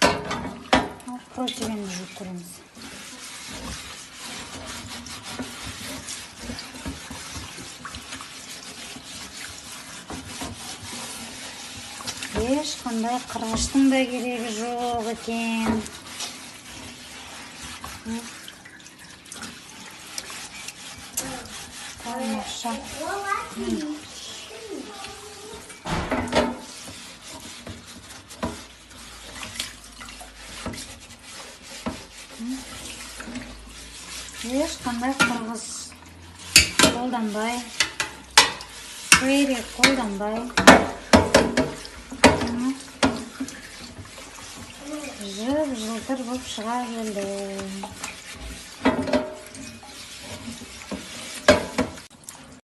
Ал противенді жуып көреміз. Ешқандай қырғыштың да керегі жоқ екен. Тамаша. Ешқандай қырғыш қолданбай, фейри қолданбай, жып жылтыр болып шыға келді.